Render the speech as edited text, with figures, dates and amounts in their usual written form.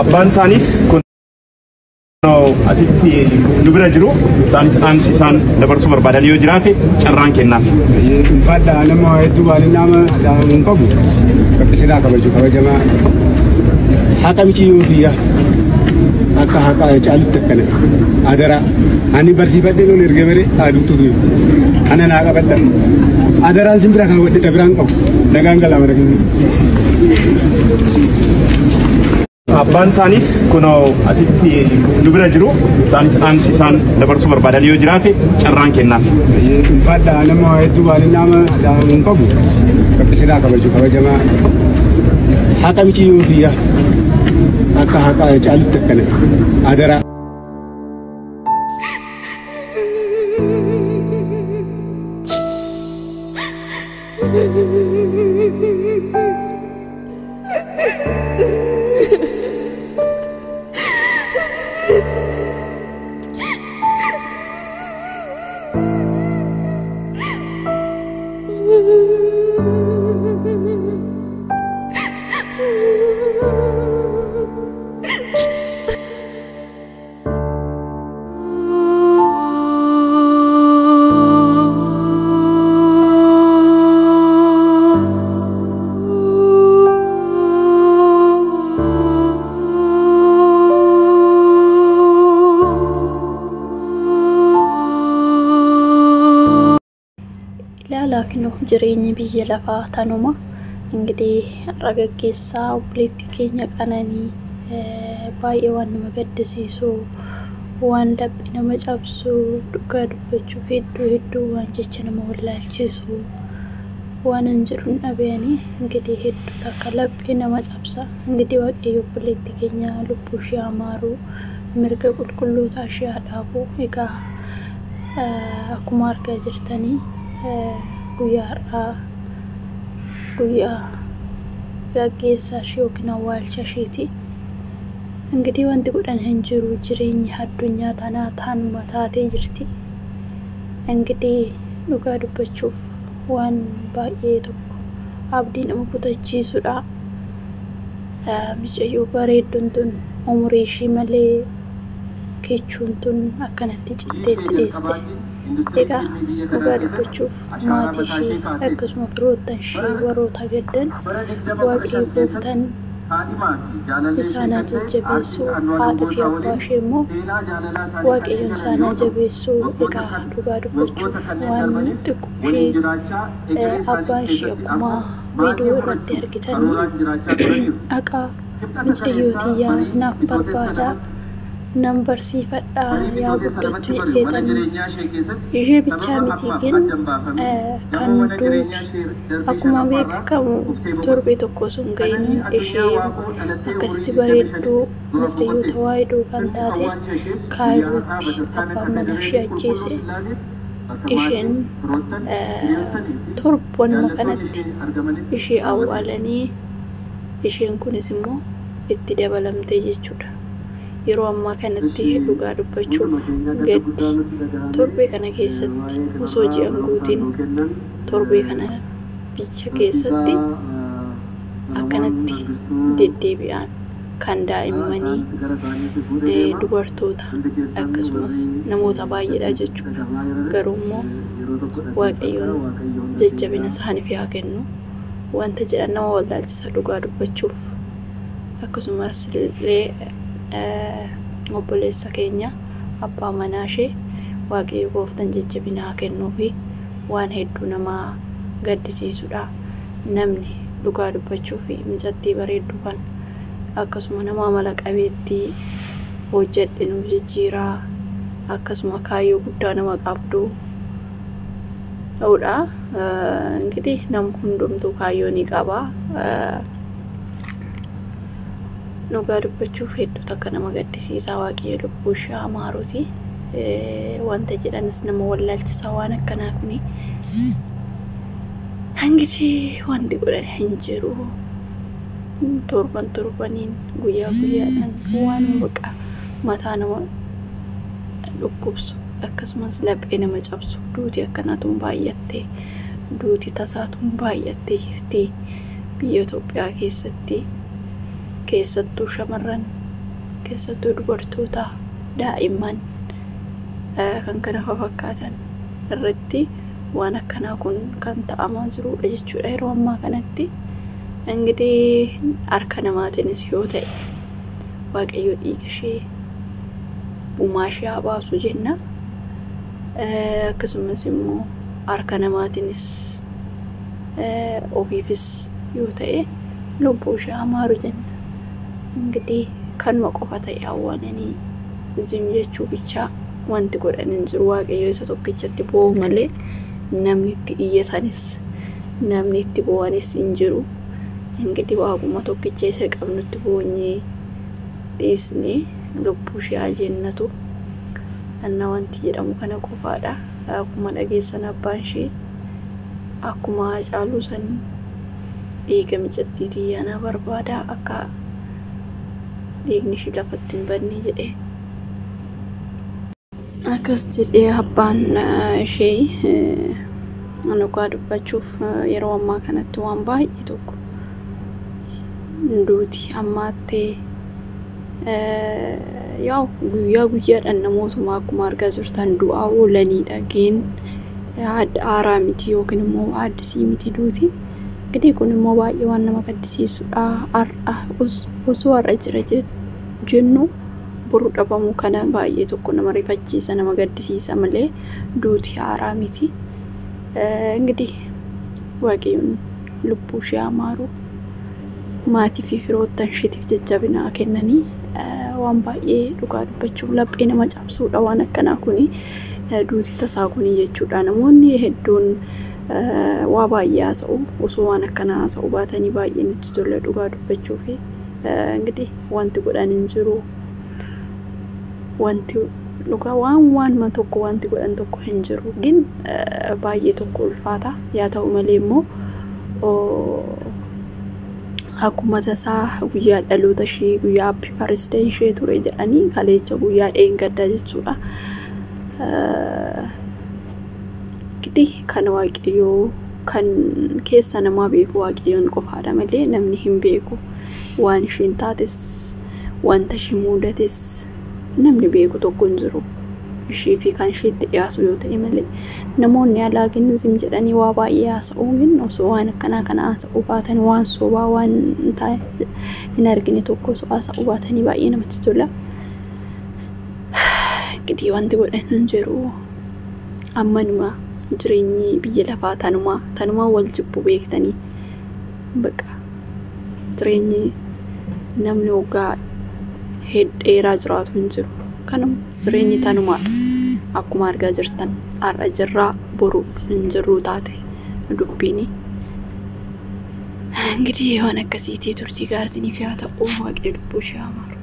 Abbaan isaanis kun asitti nu bira jiru. Isaanis dhaamsi isaan dabarsuu barbaadan yoo jiraate carraan kennaaf. Ulfaadha, nama hedduu waan nama hin qabu. Rabbi silaa kabaju kabajamaa. Haqa miciyyoo kiyya akka haqa caalutti akkana. Adaraa ani barsiifadhee loon erga bare aduutu ana naa qabadha. Adaraan sin bira kaawwadhe ta biraan qabu. Nagaan galaa mana keessa. Abbaan isaanis kunoo asitti nu bira jiru. Isaanis dhaamsi isaan dabarsuu barbaadan yoo jiraate carraan kennaaf. Ulfaadha, nama hedduu waan nama hin qabu. Rabbi silaa kabaju kabajamaa. Haqa miciyyoo kiyya akka haqa caalutti akkana. Adaraa. Ilaalaa kinoo jireenyi biyya lafaa tanuma. Ingidihi har'a gaggeessaa obboleettii keenya Qananii baay'ee waan nama gaddisiisu, waan laphee nama cabsu, dhugaa dubbachuuf hedduu hedduu waan jecha nama wallaalchisu waan an jedhun dhabe ani. Ingidihi hedduu takka laphee nama cabsa. Ingidihi Waaqayyo obboleettii keenya lubbuu ishee haa maaru, mirga qulqullootaa ishee haa dhaabu. Egaa akkuma argaa jirtanii guyyaa har'aa guyyaa gaggeessaa ishee yookiin awwaalcha isheeti. Ingidihi wanti godhan hin jiru, jireenyi addunyaa tanaa tanuma taatee jirti. Ingidihi dhugaa dubbachuuf waan baay'ee tokko abdii nama kutachiisudha. Mucayyoo bareedduun tun umurii ishii malee kichuun tun akkanatti citteetti dhiiste. Egaa dhugaa dubbachuuf maatii ishii akkasuma firoottan ishii warroota gaddan Waaqayyo gooftaan isaan haa jajjabeessu. Haadha fi abbaa ishee immoo Waaqayyoon isaan haa jabeessu. Egaa dhugaa dubbachuuf waan xiqqoo ishee abbaan ishee akkuma viidiyoo irratti argitanii haqa mucayyoo tiyyaa naaf barbaada, nan barsiifadha, yaa guddattu jedheetanii ishee bichaa miti gin kan duuti akkuma beekamu torbee tokko osoo hin gahin ishee akkasitti bareedduu mucayyoo tawaahidoo kan taate Kaayirootti abbaan manaa ishee ajjeese. Isheen torbanuma kanatti ishee awwaalanii isheen kunis immoo itti dabalamte jechuudha. Yeroo ammaa kanatti dhugaa dubbachuuf gaddi torbee kana keessatti osoo ji'a hin guutin torbee kana bicha keessatti akkanatti deddeebi'aan kan daa'immanii, dubartoota akkasumas namoota baay'eedha jechuudha. Garuu immoo Waaqayyoon jajjabina isaaniif haa kennu. Wanta jedhan nama wallaalchisa dhugaa dubbachuuf. Akkasumas illee obboleessa keenya abbaa manaa ishee Waaqayyo gooftan jajjabina haa kennuufi. Waan hedduu nama gaddisiisudha. Namni dhugaa dubbachuuf mucattii bareedduu kana akkasuma nama amala qabeettii hojjedhe nuuf jijjiiraa akkasuma kaayyoo guddaa nama qabdu ta'uudha. Ingidihi nama hundumtuu kaayyoo ni qaba. Dhugaa dubbachuuf hedduu takka nama gaddisiisaa, Waaqayyo lubbuu ishee haa maaruuti. Wanta jedhanis nama wallaalchisaa waan akkanaa kuni. Ingidihi wanti godhan hin jiru. Torban torbaniin, guyyaa guyyaadhaan waan baqa mataa nama dhukkubsu akkasumas laphee nama cabsu duuti akkanaatuun baay'atte, duuti tasaatuun baay'attee jirti biyya Itoophiyaa keessatti, keessattuu shamarran Keessattuu dubartoota, daa'imman kan kana fakkaatan irratti waan akkanaa kun kan ta'amaa jirudha jechuudha yeroo ammaa kanatti. Ingidihi harka namaatiinis yoo ta'e Waaqayyo dhiiga ishee gumaa ishee haa baasu jenna. Akkasumas immoo harka namaatiinis ofiifis yoo ta'e lubbuu ishee haa maaru jenna. Ingidihi kanuma qofa ta'e awwaalanii zim jechuu bichaa wanti godhan hin jiru. Waaqayyo isa tokkichatti boo'u malee namni itti iyyatanis namni itti boo'anis hin jiru. Ingidihi waaquma tokkicha isa qabnutti boonyee dhiisnee lubbuu ishee haa jennatu. Anna wanti jedhamu kana qofaadha. Akkuma dhageessan abbaan ishee akkuma Haacaaluu san dhiiga micattii tiyyaa na barbaada akka dhiigni ishee lafatti hin badne jedhe. Akkas jedhee abbaan ishee dhugaa dubbachuuf yeroo ammaa kanatti waan baay'ee tokko duuti ammaattee yaa'u guyyaa guyyaadhaan namootuma akkuma argaa jirtan du'aa oolaniidha. Geen haaraa miti yookiin immoo addisii miti duuti. Ingidihi kun immoo baay'ee waan nama gaddisiisudha. Har'a osoo har'a jira jennu boru dhabamuu kana baay'ee tokko nama rifachiisa, nama gaddisiisa malee duuti haaraa miti. Ingidihi Waaqayyoon lubbuu ishee haa maaru. Maatii fi firoottan isheetiif jajjabina haa kennanii. Waan baay'ee dhugaa dubbachuuf laphee nama cabsuudha waan akkanaa kuni, duuti tasaa kuni jechuudha. Namoonni hedduun waa baay'ee haasa'u, osoo waan akkanaa haasa'u baatanii baay'ee nutti tola dhugaa dubbachuuf. Ingidihi wanti godhan hin jiru. Wanti dhugaa waan waanuma tokko wanti godhan tokko hin jiru. Gin baay'ee tokko ulfaata. Yaa ta'u malee immoo akkuma tasaa guyyaa dhaloota ishee, guyyaa happy birthday ishee ture jedhanii kaleecha guyyaa dheengaddaa jechuudha. Ingidihi kan Waaqayyoo kan keessa namaa beeku Waaqayyoon qofaadha malee namni hin beeku. Waan isheen taates wanta ishee mudates namni beeku tokko hin jiru. Ishee fi kan isheetti dhiyaatu yoo ta'e malee namoonni alaa gin zim jedhanii waa baay'ee haasa'u, gin osoo waan akkanaa kana haasa'uu baatanii, waan sobaa waan hin argine tokko osoo haasa'uu baatanii baay'ee namatti tola. Ingidihi wanti godhan hin jiru. Ammanuma jireenyi biyya lafaa tanumaa tanumaa wal jibbu beektanii, baqa jireenyi namni waggaa dheeraa jiraatu hin jiru. Kanuma jireenyi tanumaadha. Akkuma argaa jirtan har'a jirraa boru hin jirru taate dubbiini. Ingidihi waan akkasiitii turtii gaarii isiniif haa ta'u. Waaqayyo lubbuu ishee haa maaru.